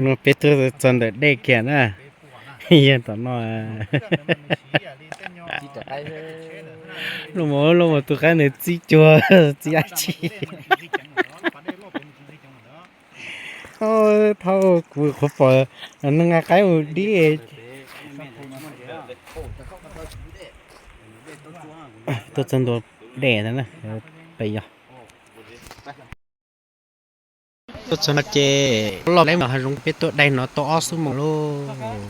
No peb tuaj txog ntawm dej kiag na. Yog tom no, luaj mus luaj mus tus qaib nws txib cuag txib dab tsi. Thaum kuv qhuav pom neeg nqa qaib mus dib. Tuaj txog ntua dej ntawd na, pem yog. Tuaj txog no ces loj loj hav zoov, peb tuaj daig no tau ob xuab moos lauj.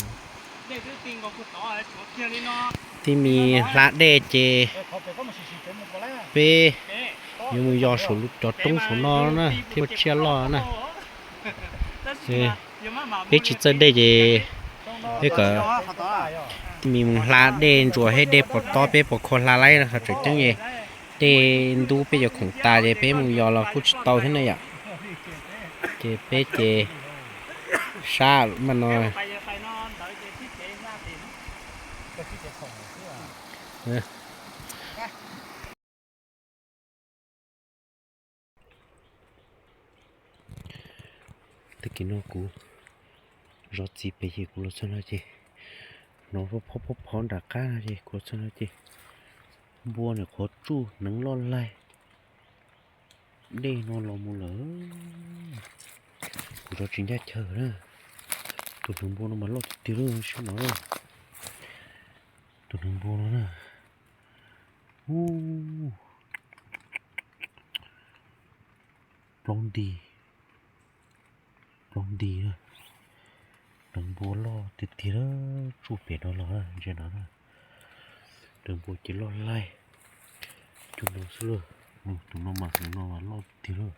Tej me hla dej ces peb yuav mus yos saum cov roob saum no na thiaj muaj tsiaj loj na. Peb tsis txawj dej ces peb kom tej me mus hla dej ntsuas thiab dej pov tob peb puas kho hla laib no, qhov tseem ceeb es dej ntub peb cov khoom tas ces peb mus yos los kuj tsis tau thiab na yom. Ces peb ces sab mas no. Tag kis no kuv zov txiv pem ces kuv los txog no ces hnov phob phob phob nram qab no ces kuv los txog no ces npua nws qhuav tsuj hneev loj laig dej no los mus lawm. Kuv zov tsis ncaj chaw na. Tus hneev npua no mas loj tiag tiag lawm sab no. Tus hneev npua no na. Ub, plaub nti, plaub nti na. Hneev npua loj tiag tiag, tsuj pem no los na, ntsia no na. Hneev npua ces loj laig cuag no xwb lauj. Tus no mas hneev no mas loj tiag lauj.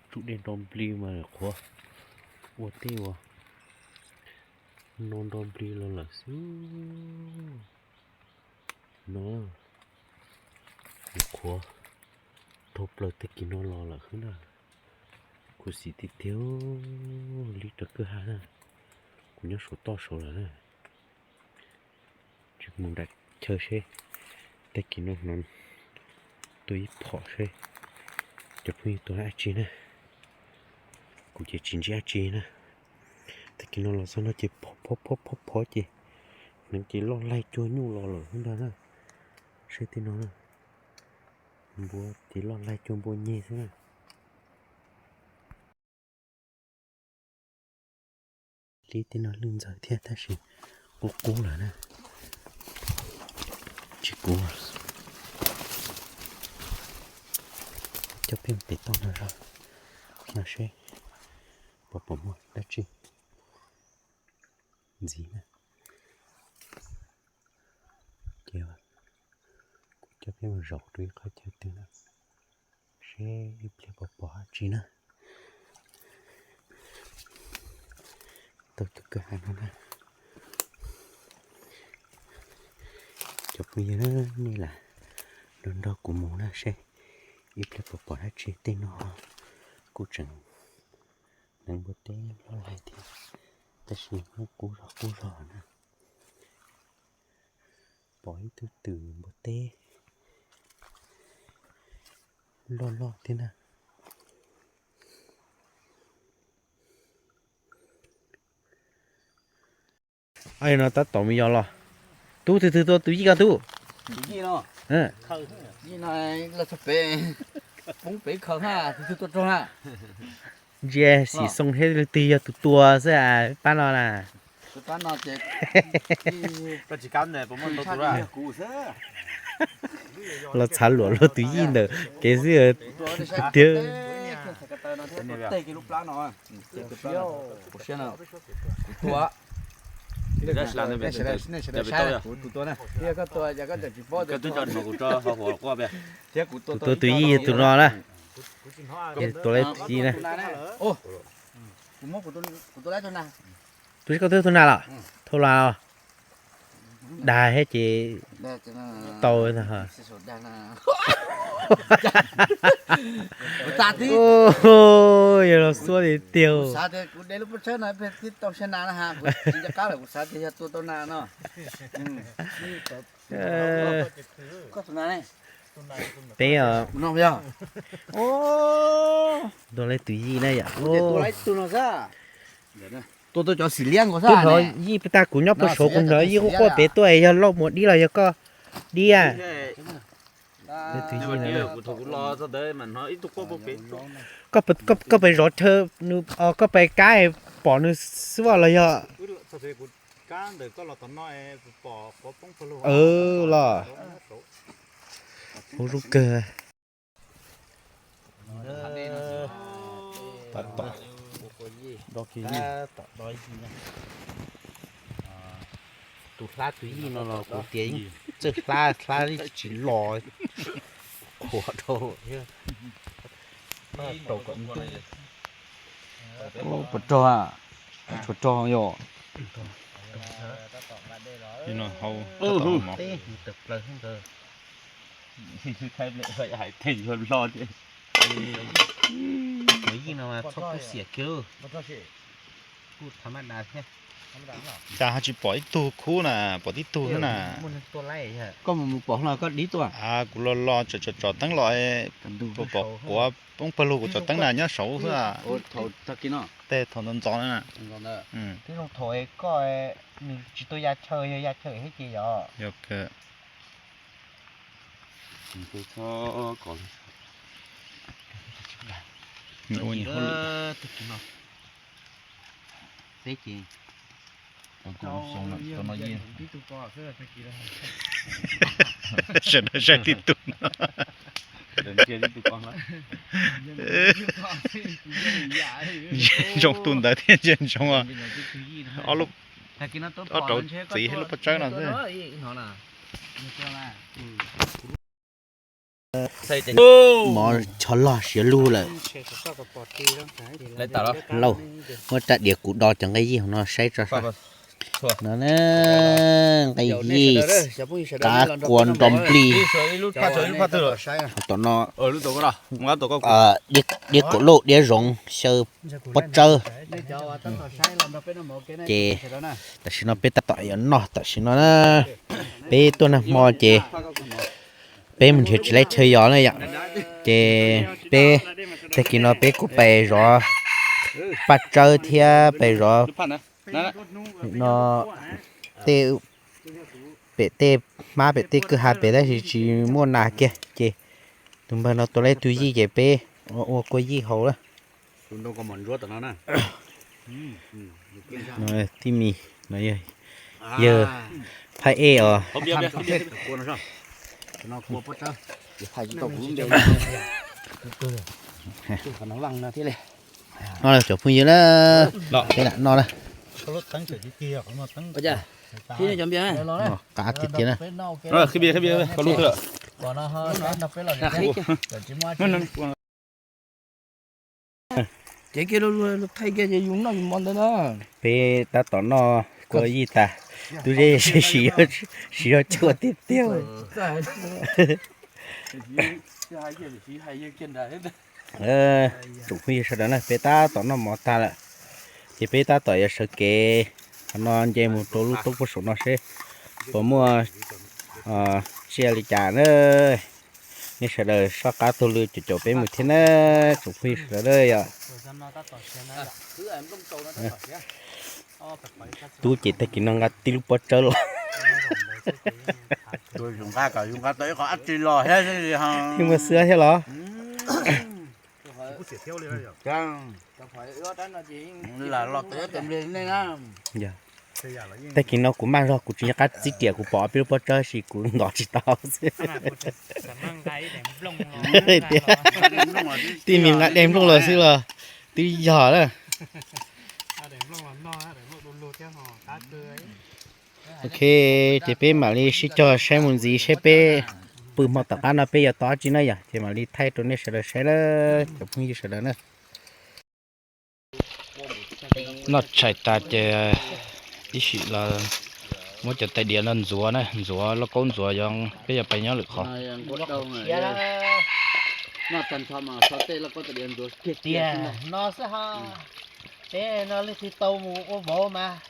Tsuj dej nro nplig mas qhuav ua tej uas no nro nplig los lawm xwb. No, nws qhuav dhau plaws tag kis no los lawm xwb na. Khuv xim tiag tiag li rau kwj ha na. Kuv nyob saum toj saud lawm na. Tsis mus nram chaw seb tag kis no hnov tua ib phom seb cov phooj ywg tua dab tsi na. Kuv ces tsis ntsib dab tsi na. Tag kis no los txog no ces phob phob phob phob ces hneev ces loj laig cuag nyuj los lawm xwb ntag na. Seb tej no na, npua ces loj laig cuag npua nyeg xwb na. Li tej no lwj ntxaws thiab tab sis qub qub lawm na. Tsis kuv coj peb mus pem toj no zog no seb puas pom muaj dab tsi ntxiv na. Ces kuv coj peb mus zaum rau ib qhov chaw twg na, seb ib pliag puas pom dab tsi na. Tau tus kwj ha no na. Cov phooj ywg, nej lam nrog nrog kuv mus na seb ib pliag puas pom dab tsi. Tej no kuj tseem hneev npua teb loj laig thiab, tab sis muaj qub zog qub zog na. Pom ib tug twm npua teb loj loj thiab na. Li no tab tom mus yos los. Tub, twg twg tua tus yij ko tub? Ntsia xim xoo seb leej twg yog tus tua xwb pab no na. Los txhav luam luag tus yij ntawm kev xwb tiag. Tus tua tus yij yog tus no na. Tus tua tus yij na. Tus tua tus yij na. Tus koj twb tus na los? Thau las los? Dag thiab ces tau. Yog los xuab tiag tiag. Peb os. Ntuag lawv tus yij na yom. Tua tau cov xim liab nkaus xwb. Twb hnov yij peb tag kuv nyob puag saud kuv hnov yij quaj quaj pem tuaj, yog Lauj mus dib los yog koj dib? Tus yij na. Koj pes zov chaw, koj pes kab pom nws xwb los yog? Los hauv zoo kawg. Tus hlab tus yij no los kuv tias txawj hlab, hlab tsis los, qhuav dhau. Puas rog, tshuav rog yom. Tus yij no mas txhob kub xiam kiag, kuj tham maj das thiab. Cas ho tsis pom ib tug khub na, pom tib tug xwb na. Koj mus pom no koj dib tuaj. Kuv los los tsom tsom teeb los, pom quav poob pawg lug kuv tsom teeb na nyob saud xwb. Tej thaum ntxov ntxov na. Thaum koj nws tsis tau ya chaw, yog ya chaw thiab ces yog. Sawv daws saib tib tug no. Ntsia ntsoov tus ntawd thiab ntsia ntsoov ob lub, ob rau txiv thiab lub pob tsawb no xwb. Mov chov log siav lug lawm. Lauj, muab rab diav kuv do cov nqaij yij hauv no saib tso. No na, nqaij yij, qab kua nro nplig. Tom no, diav kaum lauj, diav zoov, xyaw pob tsawb. Ces tam sim no peb tab tom yuav noj tam sim no na. Peb tuaj nag hmo ces peb mus nrhiav tsis laib chaw yos na yom. Ces peb, tag kis no peb kuj pais zov paj tsawb thiab pais zov no tej, pem tej hmab pem tej kwj ha pem tab sis tsis muaj nas kiag ces tus npawg no tua laib tug yij ces peb ua kua yij haus lawm. Tij mis no yawg Phaj Ej os. No cov phooj ywg na, peb lam noj na. Qab tiag tiag na. Ces kiag luag thaij kiag ces yus noj yus mov ntawd na. Peb tab tom noj kua yij tas, tub zeb siv zog cuaj tiag tiag. Tsoom phooj ywg sawv daws na, peb tab tom noj mov tag lawm, ces peb tab tom yuav sawv kev qhov no nce mus rau lub roob puag saum no seb puas muaj tsiaj li cas na. Nej sawv daws soj qab taug lw caum caum peb mus thiab na, tsoom phooj ywg sawv daws yom. Tub ces tag kis no nqa tib lub pob tsawb los. Thiaj muaj xwab thiab los? Tag kis no kuv maj zog kuv tsis nco qab txib riam kuv pom peb lub pob tsawb sis kuv ntov tsis tau xwb. Tij mis nqa de nplooj los xwb los twb yog lawm. Ok, ces peb mam li sib cog saib mus ntxiv seb peb pw hmo tom qab no peb yuav tau dab tsi na yom, ces mam li thaij rau nej sawv daws saib na, cov phooj ywg sawv daws na. Noj tshais tas ces ib sim los muab cov tais diav no ntxuav na, ntxuav lauj kaub ntxuav, peb yuav pais nyob lwm qhov. Tias no xwb ho, peb no leej twg tau mus ua vauv mas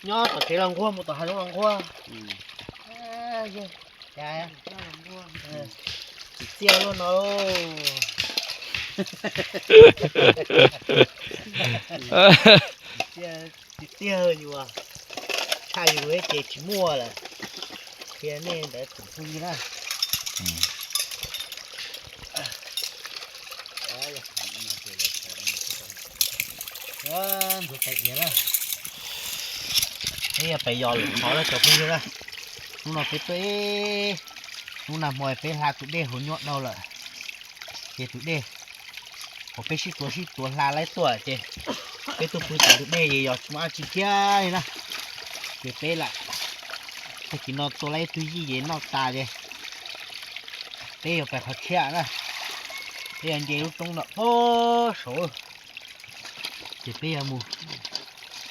nyob tom tsev los nquag, mus tom hav zoov los nquag. Cas tsis txiaj luaj no. Tsis txiaj yus, tshaj yus ces tsis muaj lawm. Qhia nej ntawd tsoom phooj ywg na. Ntxuav tais diav na. Peb yog pais yos lwm qhov na tsoom phooj ywg na. Hnub no peb tuaj, hnub nag hmo peb hla tus dej hauv nyuaj dhau lawm. Ces tus dej, hos peb sib tuav sib tuav hla laib tuaj ces peb tuaj pw tom tus dej ces yog tsis muaj dab tsi thiab li na. Ces peb lam tag kis no tua laib ib tug yij ces noj tas ces peb yuav pais qhov tshiab na. Peb yuav nce lub roob no pem saud, ces peb yuav mus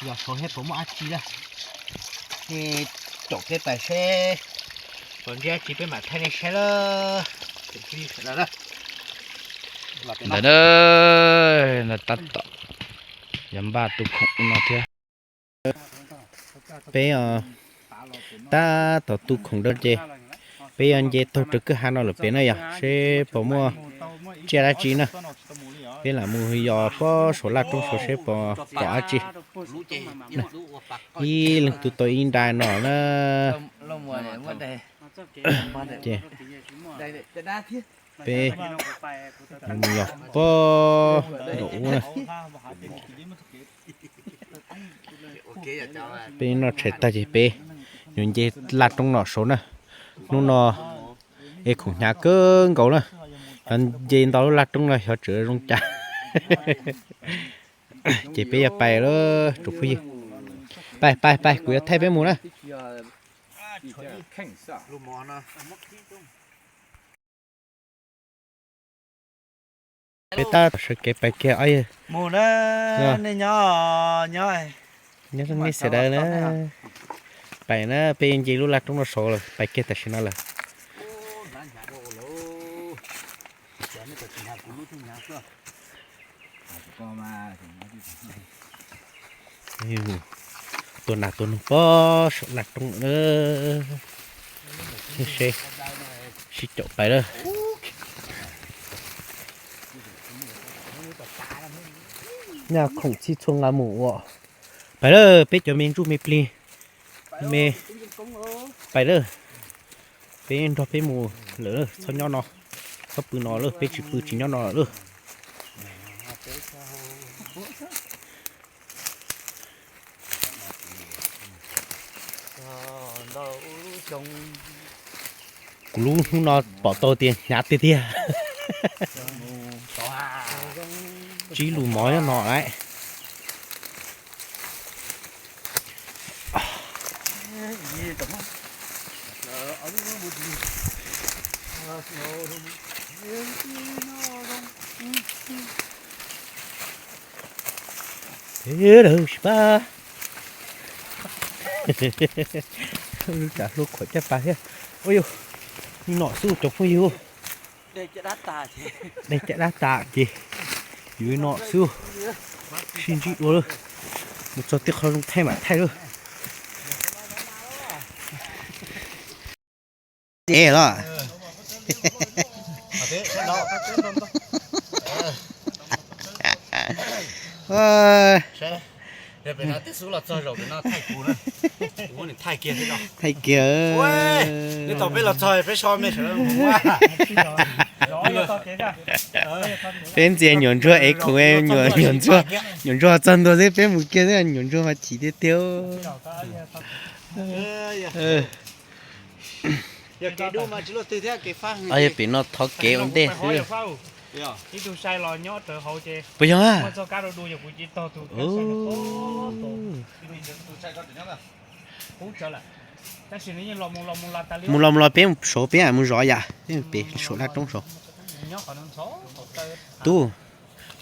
yos saud seb puas muaj dab tsi na. Ces caum peb pais seb puas ntsib dab tsi peb mam thaij nej saib lawm. Ntawm no tab tom yuav npaj tus khoom no thiab. Peb tab tom tu khoom dawb ces peb yuav nce taug raws kwj ha no lawm pem na yog seb puas muaj tsiaj dab tsi na. Peb lam mus yos pob saum laj roob saud seb puas pom dab tsi. Ib leeg tu tau ib nra no na. Ces peb mus yos pob nraum ub na. Peb noj tshais tag ces peb yuav nce laj roob no saud na. Hnub no es khoom hnyav kawg nkaus na. Xyov nce ntau lub laj roob no xyov tseem zoo cas. Ces peb yuav pais lawm tsoom phooj ywg. Pais pais pais, kuv yuav thaij peb mus na. Peb tab tom sawv kev pais kiag os. Mus na, nej nyob, nyob, nyob nej sawv daws na. Pais na, peb nce lub laj roob no saud lawm, pais kiag tam sim no lawm. Tua nas tua noog pob saum laj roob lawm. Sib caum pais lawm. Nyaj khoom txhij txhua nqa mus ua. Pais lawm peb cov me ntsuj me plig, me, pais lawm. Peb nrog peb mus lawm, txhob nyob no, txhob pw no lawm, peb tsis pw tsis nyob no lawm. Kuv lub hnub no pom tau tias hnyav tiag tiag. Tsib lus mov nyob no lawm. Lawv sib pab, lub tsam hlua khuam caj pas thiab. Ua yus, nom xwb cov phooj ywg. Dej caj dab tas ces yus nom xwb, sib ntsib dua lawm. Mus txog tej qhov zoo thaij mam thaij lawm. Ev los. Thaij kiag. Peb ntxias nyuam ntsuag ev khoom, nyuam ntsuag, nyuam ntsuag txog ntua xwb peb mus kiag xwb, nyuam ntsuag mas chim tiag tiag. Yog pem no thov kev ua ntej xwb. Puas yog? Mus los mus los peb saud peb mus zov yam pem saum laj roob saud. Tub,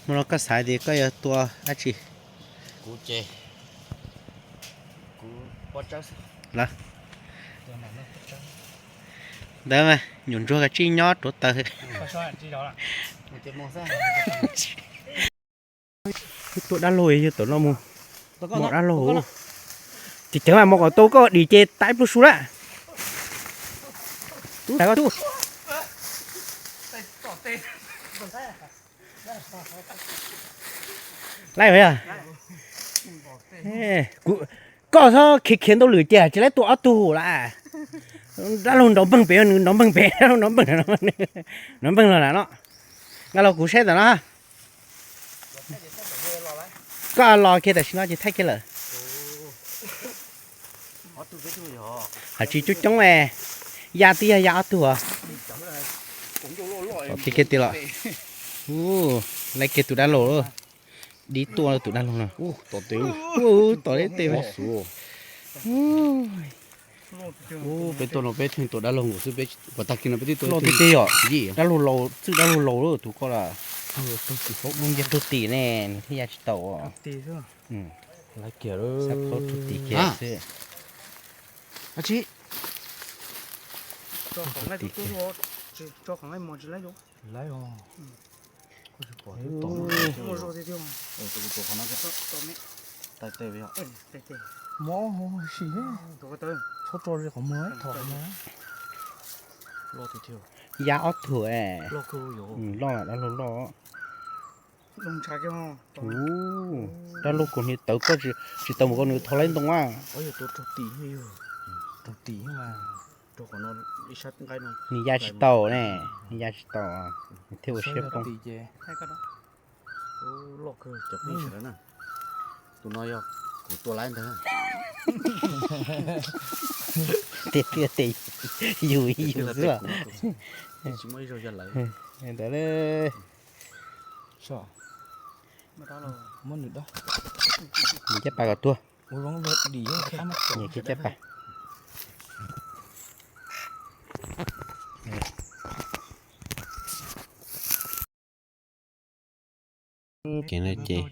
mus los koj xav tias koj yuav tua dab tsi? Ntawd mas nyuam ntsuag kav tsij nyob rauv taws. Tua dab laug yog tam no mus, mos dab laug. Ces ceev mas mos kom tau koj dim ces tau pluj su lawm. Tub, tub. Laib yog. Koj txhob khiav khiav ntau lwm ces tsis laib tua ob tug lawm. Dab laug nrov npeeg pem, nws nrov npeeg pem, dab laug nrov npeeg, nrov npeeg los lawm no. Nqa los kuv saib tom no. Koj los kiag tam sim no ces thaij kiag lawm. Hais tsis coob coob, ya twb yog ya ob tug os. Tom kiag tiag los. Laib kiag tus dab laug, dib tuaj tus dab laug no. Tom tej. Peb tuaj no peb theej tua dab laug nkaus xwb, peb puas tag kis no peb twb tua loj tiag tiag yom. Dab laug laus, txwj dab laug laus lawm tus koj lawm. Nws nce rau tim ne, nws thiaj ya tsis tau. Laib kiag, rau tim kiag xwb. Mob sis, txhob tso qhov muag, thov. Ya ob tug, loj, dab laug loj. Dab laug kaus hniav tawv, koj tsis tau mus koj nws thov laib ntoo a. Nws ya tsis tau ne, nws ya tsis tau, nws thiaj ua siab poob. Tus no yog kuv tua laib ntag. Tiag tiag tes yus yus xwb. Ntawd, nws caj pas kom tuag. Nws caj pas. Kev no ces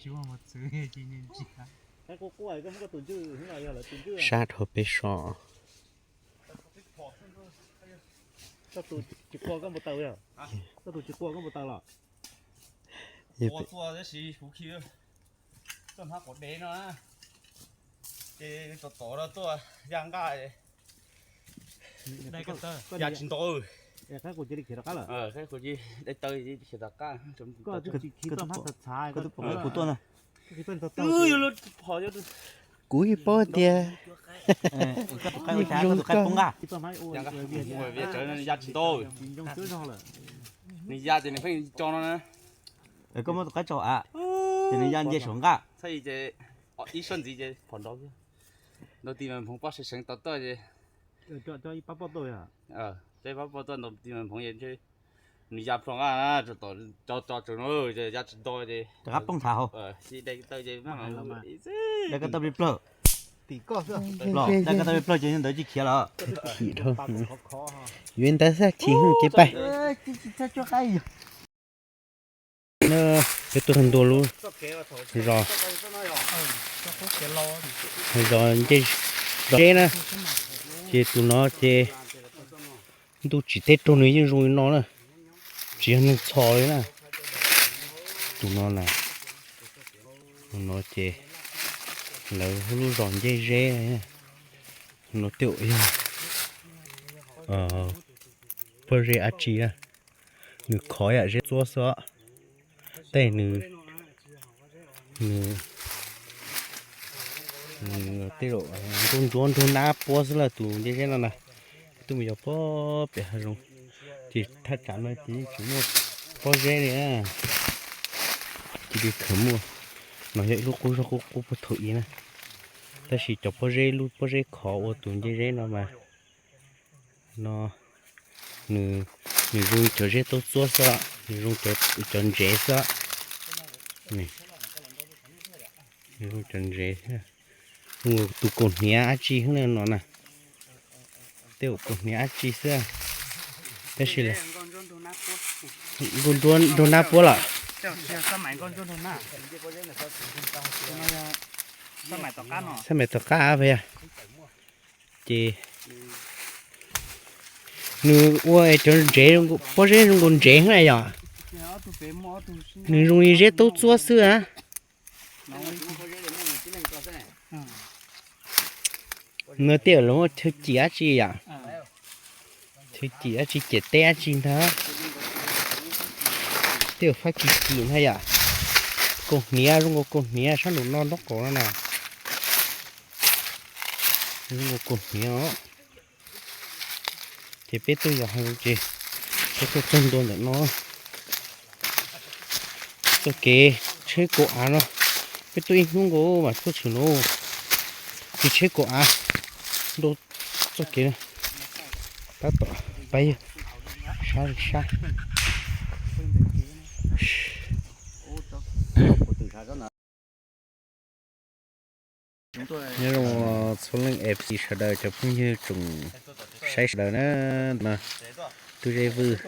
sab dhau peb so. Ces tom tom no tuaj ya nqaj, ya tsis nto. Dai taw khiav tom qab. Kuv tuaj na. Kuv yeej paub tias zoo koj. Ya tsis nto. Nws ya ces nws pheej co no na. Koj muab tus qaib tso av, ces nws ya nce saum nqaj. Txhob ces ib suab ntxiv ces phom nrov. Ntaus ti mas phoov pob seev seev tau tuaj ces peb pab poj tuaj ntaus ti mas phoov es nws ya plho nqaj na, co co tseem no ya tsis nto ces rov qab poob nthav hauv. Dai ko taw plig plawg. Dai ko taw plig plawg ces ntawd tsis khiav lawm. Yuav ntawd xwb chim ces pais. Peb tuaj txog ntua lub zos, zos ncej zeb na, ces tus no ces ntuj tsim teb raug nws yeej zoo li no na, tsis yog neeg txho li na. Tus no na, tus no ces lawv lub zos ncej zeb no, tej zaum yog pob zeb dab tsi, nws khov yam zeb txuab xwb, tej nws tej zaum ntsuab ntsuab nrug nab puab xwb lawm tus ncej zeb no na. Twb mus yos pob pem hav zoov, ces thaj tsam no ces yeej tsis muaj pob zeb li, cia li khaws muaj. No yog ib lub qub zog qub qub puag thaum ub na, tab sis cov pob zeb, lub pob zeb khov ua tus ncej zeb no mas no nws zoo cov zeb taub txuab xwb, nws zoo cov ntsev xwb. Nws zoo cov ntsev, zoo tus kaus hniav dab tsi no na, tej zaum kaus hniav dab tsi xwb, tab sis nruab nrug nab puab lawm. Xab maim tom qab no yog ces nws ua cov ntsev, pob zeb zoo nkaus ntsev na yom. Nws zoo li zeb taub txuab xwb a. Nws tej zaum los muaj chaw cim dab tsi yom. Cim dab tsi, ciam teb dab tsi ntag? Tej zaum fab kis cim ntag yom. Kaus hniav, zoo nkaus kaus hniav sab nraum no nraub qaum no na. Zoo nkaus kaus hniav os. Ces peb tuaj yos hav zoov ces peb tuaj txog ntua ntawm no. Txoj kev tsheb kaus av no, peb tuaj ib hnub nkaus mas tuaj tshwm no. Ces tsheb kaus av nrau txoj kev no. Tab tom pab yawg sab li sab. Nyob zoo txhua leej F C sawv daws, cov phooj ywg tsoom saib sawv daws na, no Tub Zeb Vwj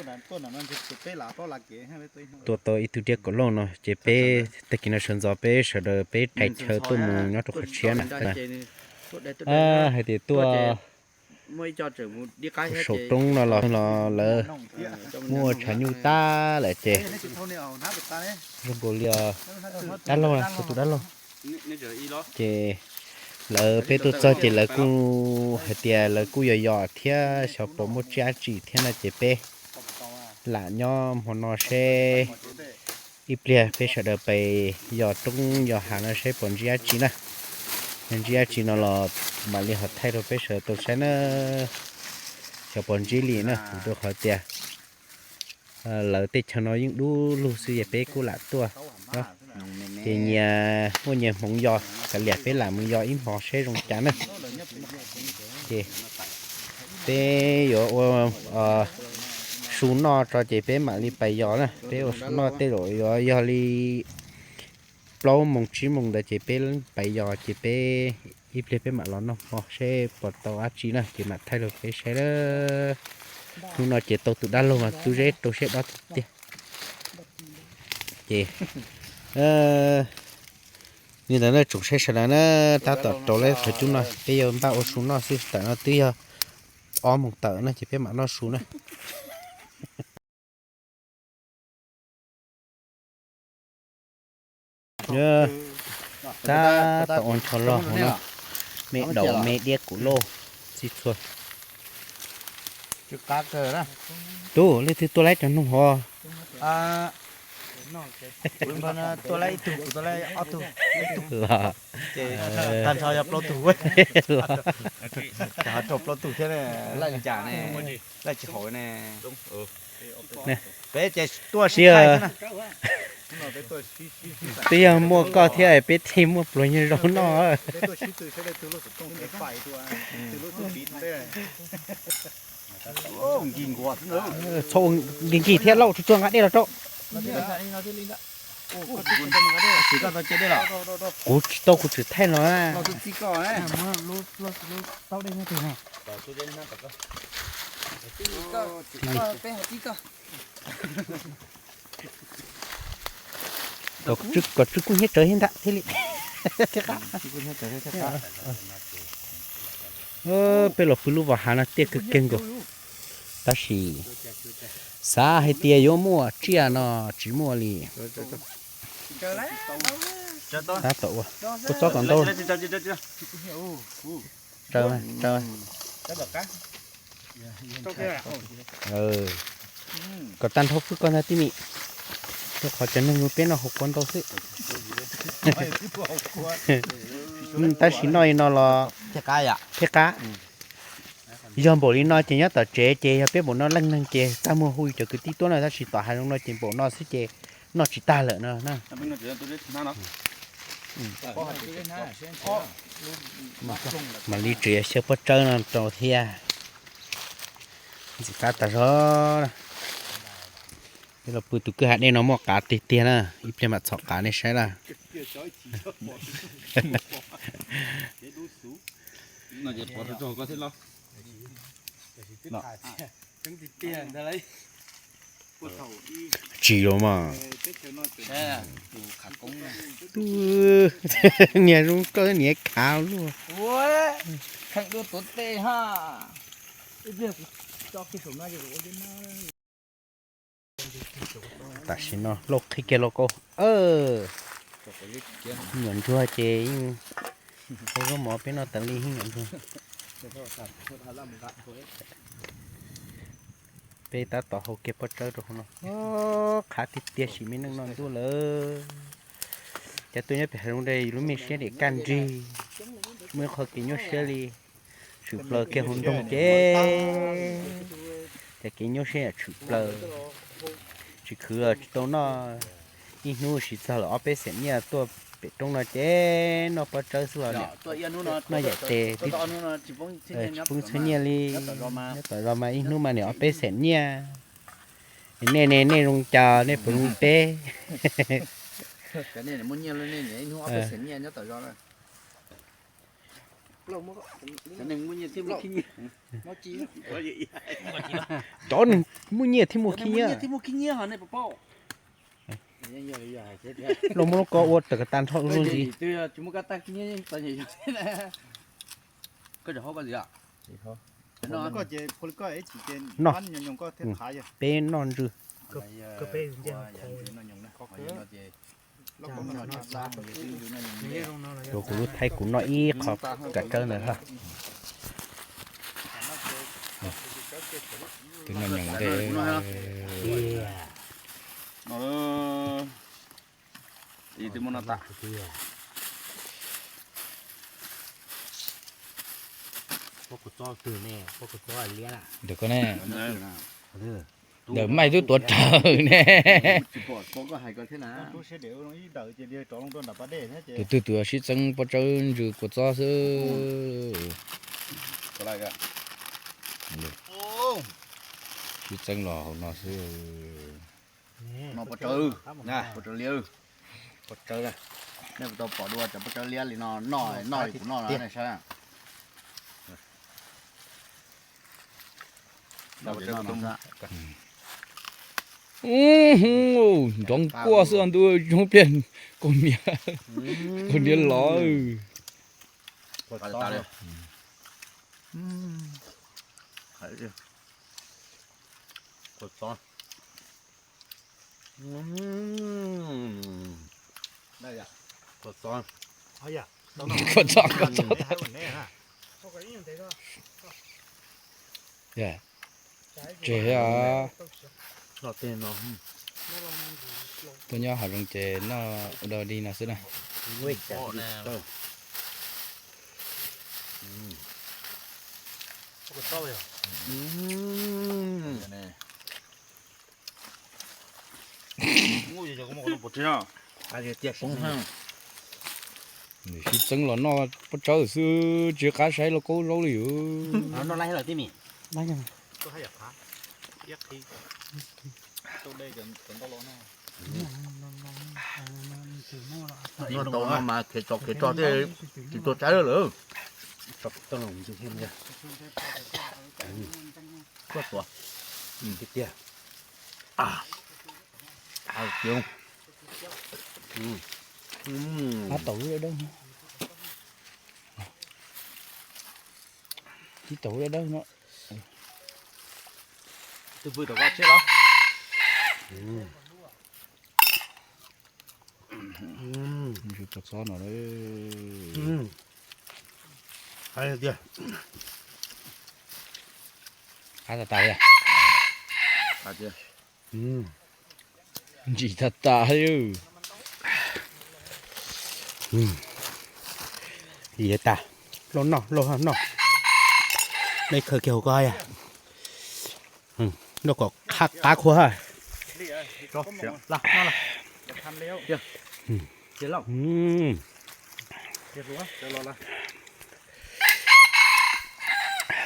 tua tau ib tug diab kaum lauj no ces peb tag kis no sawv ntxov peb sawv daws peb rhais chaw tuaj mus nyob rau qhov tshiab na. Hais tias tuaj saum roob no los los lawv muab ua tshav nyuj tag lawm ces zoo nkaus li dab laug, tus dab laug ces lawv, peb tuaj txog ces lawv kuj hais tias lawv kuj yos yos thiab xyov puas muaj tsiaj dab tsi thiab no ces peb lam nyob hmo no seb ib pliag peb sawv daws pais yos roob yos hav no seb puas ntsib dab tsi na. Yog ntsib dab tsi no los mam li ho thaij rau peb sawv daws tau saib na. Xyov puas ntsib li na, vim rau qhov tias lawv tej chaw no yeej dub lug xwb es peb kuj lam tuaj. Ces nyias muaj nyias hmoov yos, kav liam peb lam mus yos ib hmo seb zoo cas na. Ces peb yuav ua su noj tso ces peb mam li pais yos na. Peb ua su noj tej zaum yuav yog li plaub moos tsib moos ntawd ces peb pais yos ces peb ib pliag peb mam los noj hmo seb puas tau dab tsi na ces mam thaij rau peb saib na. Hnub no ces tau tus dab laug mas Tub Zeb rau siab dob tiag tiag. Ces li ntawd na tsoom saib sawv daws na, tab tom rau lawm qhov cub no peb yuav npaj ua su noj xwb, tam no twb yog ob moos tawm na ces peb mam noj su na. Tab tom ua ncho loj no, me daum me diab kuv lauj, txij txhua. Tub, leej twg tua laib cov noog hov? Los, tag nrho yog plaub tug, los, rau plaub tug thiab, laij li cas ne, laij tsis haum ne. Peb ces tuaj sib thaij xwb na. Twb yog muaj koj thiab peb thiaj muaj pluas nyob zoo noj. Txhob ua nkig nkig thiab lauj, tsuag tsuag nqa dej los rau. Kuv tsis tau, kuv tsis thaij no na. Kom tsw kuj hnyiab tsawv thiab ntag thiaj li. Peb los pw lub vos hav no tiaj kawg kiag nkaus, tab sis xav hais tias yuav muaj tsiaj no tsis muaj li. Tab tom ua, kua txob kom ntau. Tsaws, tsaws. Kom tag nrho pwb koj ntag tib mi, rau qhov cov neeg peb noj hauv kua ntau xwb. Tab sis noj li no los thiaj qab. Yog npaum li no ces nyob tom tsev ces yog peb npaum no leej neeg ces tag muag hu cov kwv tij tuaj na, tab sis tom hav zoov no ces npaum no xwb ces noj tsis tag lawm no na. Mam li tseem xyaw pob tsawb no rau thiab. Ntxim qab tas zog. Peb los pw tus kwj ha dej no muaj qav tiag tiag na, ib pliag mam txhom qav nej saib na. Tsis los mas. Niag zoo koj niag khav luaj. Tam sim no lauj, qhib kiag lauj kauj. Nyuam ntsuag ces yeej ua zaub mov peb noj tas li, yeej nyuam ntsuag. Peb tab tom hau kiag pob tsawb rau hauv no. Qhab tiag tiag sim me neej noj ntuj lawm. Cov tuaj nyob pem hav zoov ntawd lub me siab dim kaj nrig, muaj ib qho kev nyuaj siab li. Tshwm plaws kiag hauv nroog ces, ces kev nyuaj siab yam tshwm plaws. Tsis khwv los tsis tau noj. Ib hnub siv txog lawm ob peb xees nyiaj tuaj pem roob no ces noj pob tsawb xwb los niam, noj yam tes tsis poob txhiab nyiaj li. Nyob tom zos mas ib hnub mas niam ob peb xees nyiaj. Nej ne, nej zoo cas nej puas zoo peb? Cov neeg muaj nyiaj thiaj muaj khib nyiab. Los muab lub ko ua raws kas tas nrho zoo li. Noj, peb noj ntsw. Rau kuv lub thaib kuv noj ib qho kav tsawb ntawd hab. Twb noj nyoos ntej. Ntawm koj ne, ntawm Maij twb tuav rawv ne. Tus twg tus sib txeeb pob tsawb ntsw kua txob xwb. Sib txeeb los hauv no xwb. Noj pob tsawb, pob tsawb liab, pob tsawb. Nej puas tau pom dua cov pob tsawb liab li no, noj, noj kuv noj no nej saib. Nrov nkuaj xwb ntuj, zoo pliag kaus hniav, kaus hniav lov. Kua txob, kua txob. Tseg thiab. Tuaj nyob hav zoov ces noj ua dog dig no xwb na. Nws sib txeeb los noj pob tsawb xwb, tsis qab saib lauj kaub zaub li yus. Noj tau no mas khiav tsov khiav rog thiaj tsis tuag tsawb lawm. Tuaj tuaj. Tiag. Tab tom lub dawb dawb, tab tom lub dawb dawb no. Tus pw tom koj tshiab los? Ntsis kua txob no. Qab tas tas li. Ntsim tas tas li. Liav tas, lauj noj lauj noj. Nej khaws kiag hauv ko yog noj kom qab qhuav ha.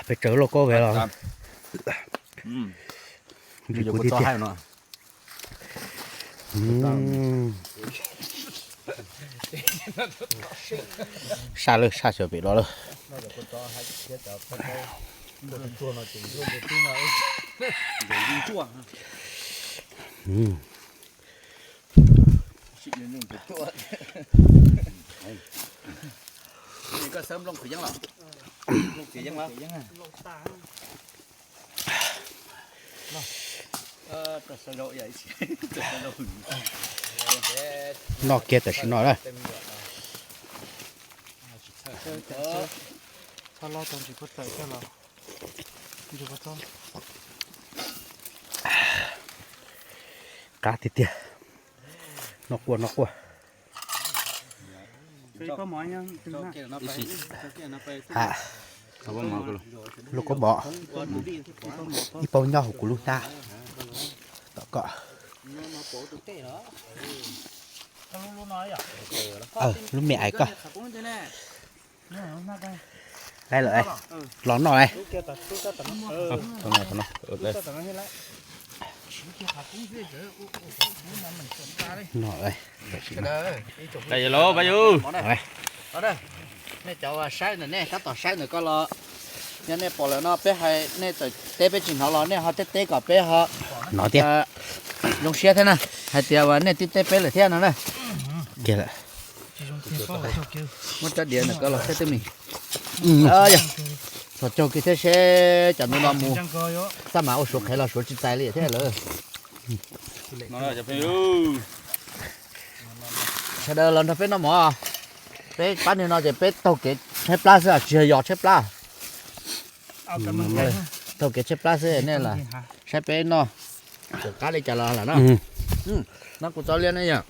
Peb tsawv lauj kaub ve los. Saj lawm, saj xyov pem los lawm. Noj kiag tam sim no na. Txhob lob tau ntsis kua txawm coj los. Ntsis kua txob. Qab tiag tiag. Noj quaj noj quaj. Lub kaub mom, ib paub nyob hauv kuv lub hnab. Tom ko. Lub me ais koj. Los noj. Nej cov saib ntawm nej tab tom saib ntawm ko los, yog nej pom lawm no peb hais nej txawm teb peb tsis hnov los nej ho teb teb kom peb ho hnov thiab, zoo siab thiab na, hais tias uas nej twb teb peb lawm thiab no na. Muab rab diav ntawm ko los saib twb mis. Txhos caug kiag thiab seb cov ntu no mus, xab mas ua suav qhev los suav tsis txais li thiab lawm. Sawv daws los nrog peb noj mov, peb pab niag no ces peb taug kev tshaib plab xwb, tsis yog yos tshaib plab. Taug kev tshaib plab xwb, nej los saib peb noj, txawm qab li cas los lawm no. No kuv txo liab ne yom.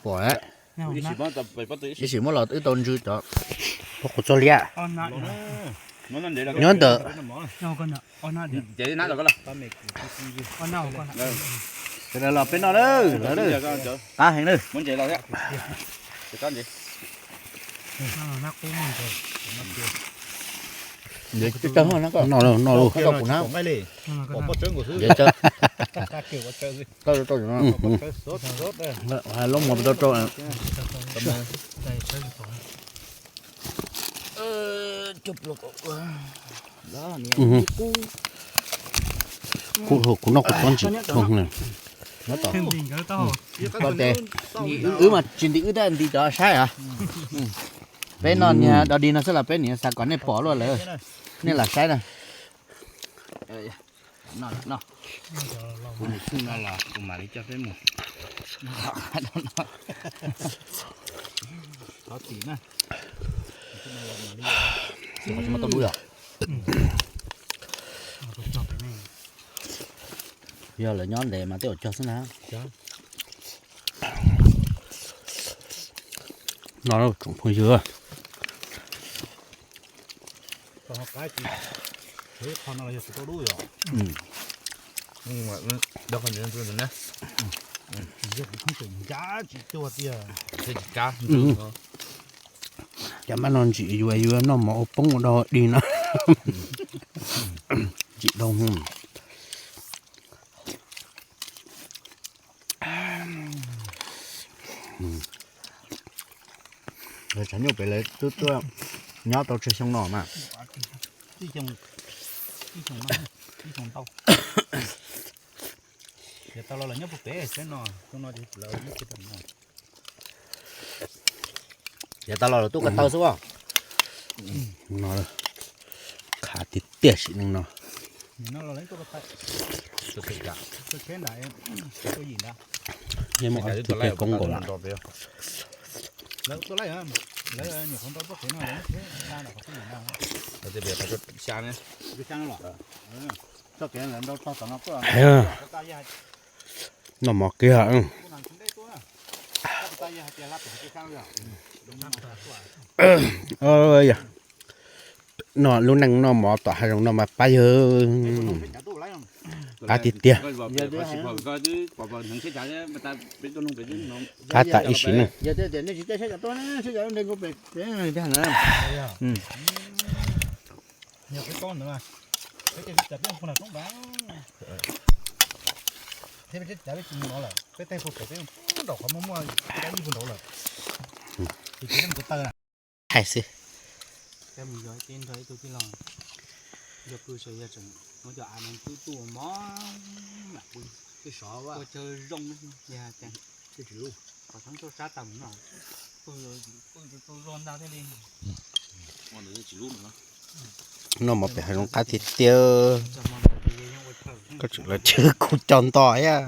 Pom, ib sim muab los wb tau ntsw cov. Kuv txo liab. Nyob ntawm Sawv daws los peb noj lawm, qab heev lawm. Noj, noj, noj. Kuv noj kuv txob ntsim dhau. Wb mas tsis nti wb tab nti cov saib as. Peb noj niag dog dig no xwb los peb niam xav kom nej pom luaj lawm, nej lam saib na. Kuv mus txhij no los kuv mam li coj peb mus. Thov txim na. Yog lawv nyob ntev mas tej zaum cog xwb na. No tsoom phooj ywg. Cov mab no ntsim yuav yuav noj mov ua poob ua dog dig no. Ntsim dhau. Tshav nyuj pem lawv twb tuaj nyob tau tsawg xyoo no mas. Yav tas los lawv tuaj ko taw xwb os. Khav tiag tiag sim neej no. Yeej muaj ob tug peb koob nkaus lawm. Noj mov kiag. No lub neej noj mov tom hav zoov no mas pab yawg, qab tiag tiag. Qab tas ib sim neej. Hais xwb. Noj mov pem hav zoov qab tiag tiag. Koj tseem los chwv kuv cov nto thiab.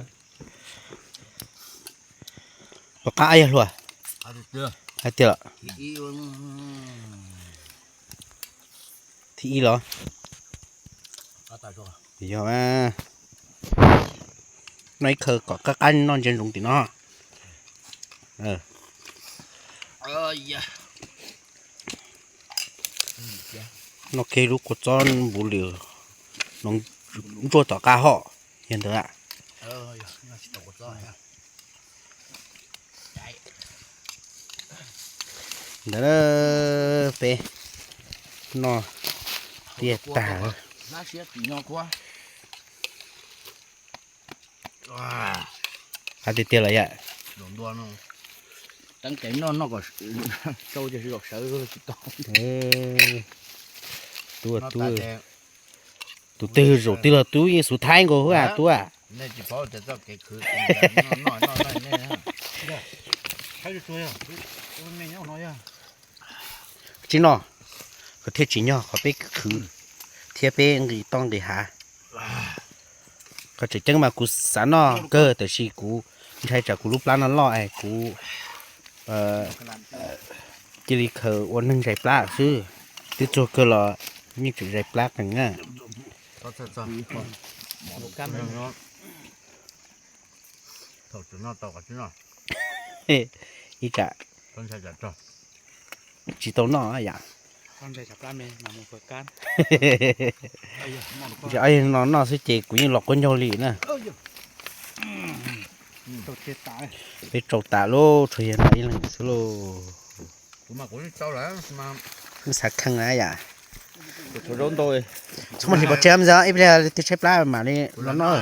Puas qab ib yam hluas? Qab tiag lawm. Thib ib los? Yog, noj ib khawv kom qab qab noj ntsia ntsoov tim no. Noj kiag lub kua txob npuv lwm no ntsuag tom qab hom yog ntawd. Ntawd peb noj tiaj tag. Qab tiag tiag los yam. Tub, tus twg zaum twg los tub yeej xub thaib nkaus huab tub. Tsis noj, koj thiaj tsis nyog qhov peb khwv thiab peb nqis toj nqis hav. Qhov tseem ceeb mas kuv xav noj kawg tab sis kuv ntshai tsam kuv lub plab no loj es kuv cia li khaws ua neeg zais plab xwb. Twb txog kawg los yeej tseem zais plab qees na. Ib tsam tsis tau noj yam. Ntsia no noj xwb ces kuv yeej los quab ncaug li na. Peb tsau tas lauj, tshuav yog no ib leeg xwb lauj. Xav kheej na yam. Txhob muaj hlis pov tseg ib pliag twb tshaib plab mam li los noj.